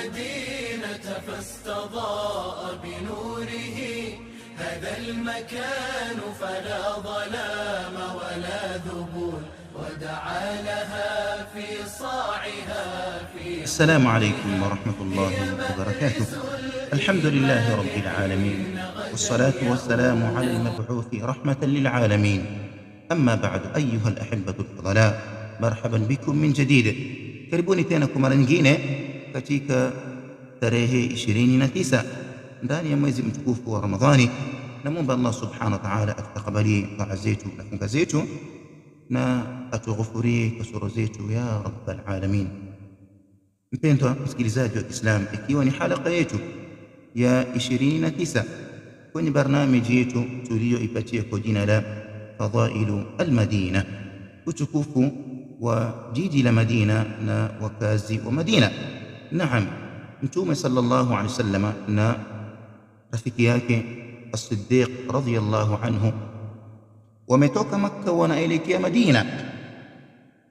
المدينة فاستضاء بنوره هذا المكان فلا ظلام ولا ذبول ودعا لها في صاعها في السلام عليكم ورحمة الله وبركاته. الحمد لله رب العالمين، والصلاة والسلام على المبعوث رحمة للعالمين. أما بعد، أيها الأحبة الفضلاء، مرحبا بكم من جديد. Karibuni tena kwa mara nyingine katika tarehe 29 ndani ya mwezi mtukufu wa Ramadhani. Namwomba Allah subhanahu wa ta'ala atutakabalie taa zetu na funga zetu na atughufurie kasoro zetu ya rabbal alamin. Mpendwa msikilizaji wa Kiislamu, ikiwa ni halaka yetu ya 29 kwenye barnamiji yetu tuliyoipatia kwa jina la Fadailu Almadina, utukufu wa jiji la Madina na wakazi wa Madina. Naam, Mtume sallallahu alaihi wasallam na rafiki yake As-Siddiq radhiyallahu anhu wametoka Makka wanaelekea Madina.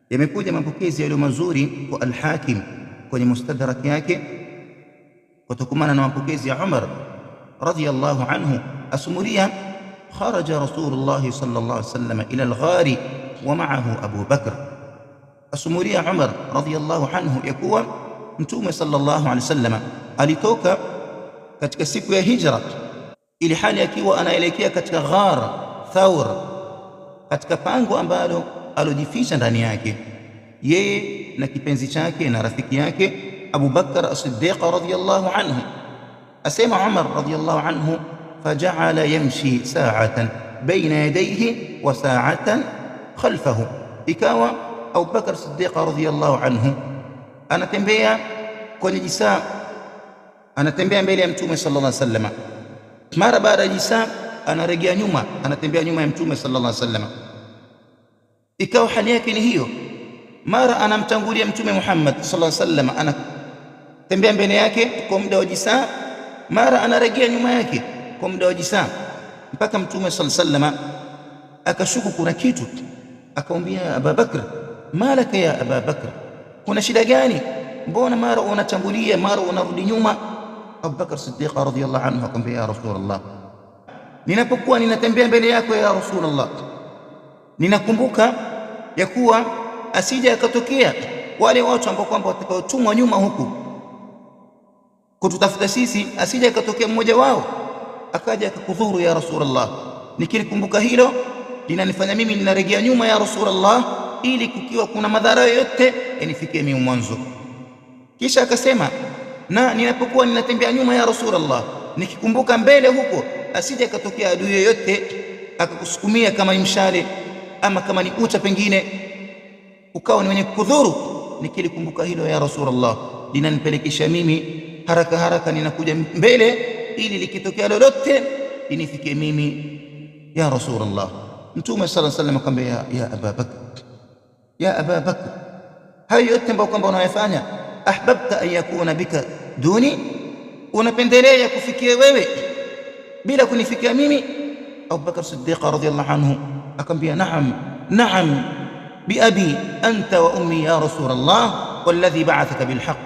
Yamekuja mapokezi yaliyo mazuri kwa Al-Hakim kwenye mustadrak yake kutokamana na mapokezi ya Umar radhiyallahu anhu, asumulia kharaja Rasulullah sallallahu alaihi wasallam ila al-ghari wa ma'ahu Abu Bakr. Asumulia Umar radhiyallahu anhu ya kuwa Mtume sallallahu alaihi wasallam alitoka katika siku ya hijra, ili hali akiwa anaelekea katika ghar Thawr, katika pango ambalo alojificha ndani yake yeye na kipenzi chake na rafiki yake Abu Bakar As-Siddiq radhiyallahu anhu. Asema Umar radhiyallahu anhu, faja'ala yamshi sa'atan baina yadayhi wa sa'atan khalfahu, ikawa Abu Bakar Siddiq radhiyallahu anhu anatembea kwenye jisaa, anatembea mbele ya Mtume sallallahu alaihi wasallam, mara baada ya jisaa anarejea nyuma, anatembea nyuma ya Mtume sallallahu alaihi wasallam. Ikawa hali yake ni hiyo, mara anamtangulia Mtume Muhammad sallallahu alaihi wasallam, anatembea mbele yake kwa muda wa jisaa, mara anarejea nyuma yake kwa muda wa jisaa, mpaka Mtume sallallahu alaihi wasallam akashuku kuna kitu, akamwambia Abu Bakr, malaka ya Abu Bakr, kuna shida gani? Mbona mara unatangulia mara unarudi nyuma? Abu Bakr Siddiq radhiyallahu anhu akamwambia, ya Rasulullah, ninapokuwa ninatembea mbele yako ya Rasulullah, ninakumbuka ya kuwa asije akatokea wale watu ambao kwamba watakaotumwa nyuma huku kututafuta sisi, asije akatokea mmoja wao akaja akakudhuru ya Rasulullah. Nikilikumbuka hilo linanifanya mimi ninarejea nyuma ya Rasulullah, ili kukiwa kuna madhara yoyote yanifikie mimi mwanzo. Kisha akasema, na ninapokuwa ninatembea nyuma ya Rasulullah, nikikumbuka mbele huko asije akatokea adui yoyote akakusukumia kama ni mshale ama kama ni uta, pengine ukawa ni mwenye kudhuru. Nikilikumbuka hilo ya Rasulullah, linanipelekesha mimi haraka haraka ninakuja mbele, ili likitokea lolote linifikie mimi ya Rasulullah. Mtume sallallahu alaihi wasallam akamwambia, ya Aba Bakr, ya Aba Bakr, hayo yote ambayo kwamba unayofanya, ahbabta an yakuna bika duni, unapendelea kufikia wewe bila kunifikia mimi? Abu Bakr Siddiq radhiyallahu anhu akamwambia, naam naam, biabi anta wa ummi ya Rasulullah walladhi ba'athaka bilhaq,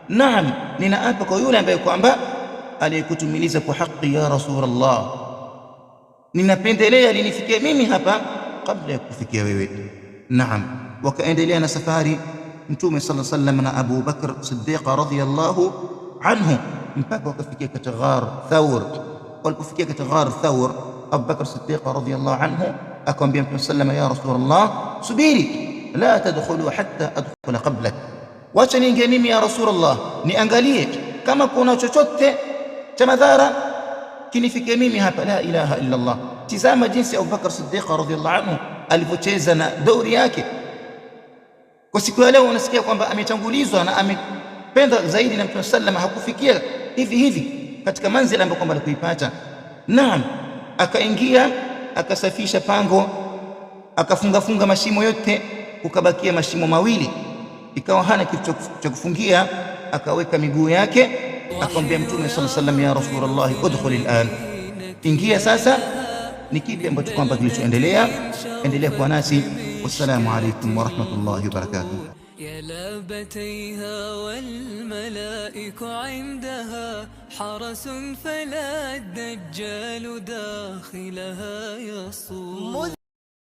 naam, ninaapa kwa yule ambaye kwamba aliyekutumiliza kwa haki ya Rasulullah, ninapendelea linifikie mimi hapa kabla ya kufikia wewe. Naam, wakaendelea na safari Mtume sallallahu alaihi wasallam na Abu Bakr Siddiq radhiyallahu anhu mpaka wakafikia katika ghar Thawr. Walipofikia katika ghar Thawr, Abu Bakr Siddiq radhiyallahu anhu akamwambia Mtume sallallahu alaihi wasallam, ya Rasulullah, subiri, la tadkhulu hatta adkhula qablak, wacha niingie mimi ya Rasulullah, niangalie kama kuna chochote cha madhara kinifikie mimi hapa. La ilaha illa Allah. Tizama jinsi Abu Bakr Siddiq radhiyallahu anhu alivyocheza na dauri yake. Kwa siku ya leo unasikia kwamba ametangulizwa na amependa zaidi na Mtume sallam, hakufikia hivi hivi katika manzila ambayo kwamba alikuipata. Naam, akaingia akasafisha pango, akafungafunga mashimo yote, kukabakia mashimo mawili, ikawa hana kitu cha kufungia, akaweka miguu yake, akamwambia Mtume sallallahu alaihi wasallam, ya Rasulullah, udkhul al'an, ingia sasa. Ni kipi ambacho kwamba kilichoendelea? Endelea kuwa nasi. Wassalamu alaikum warahmatullahi wabarakatuh. يا لابتيها والملائك عندها حرس، فلا الدجال داخلها يصول. مذ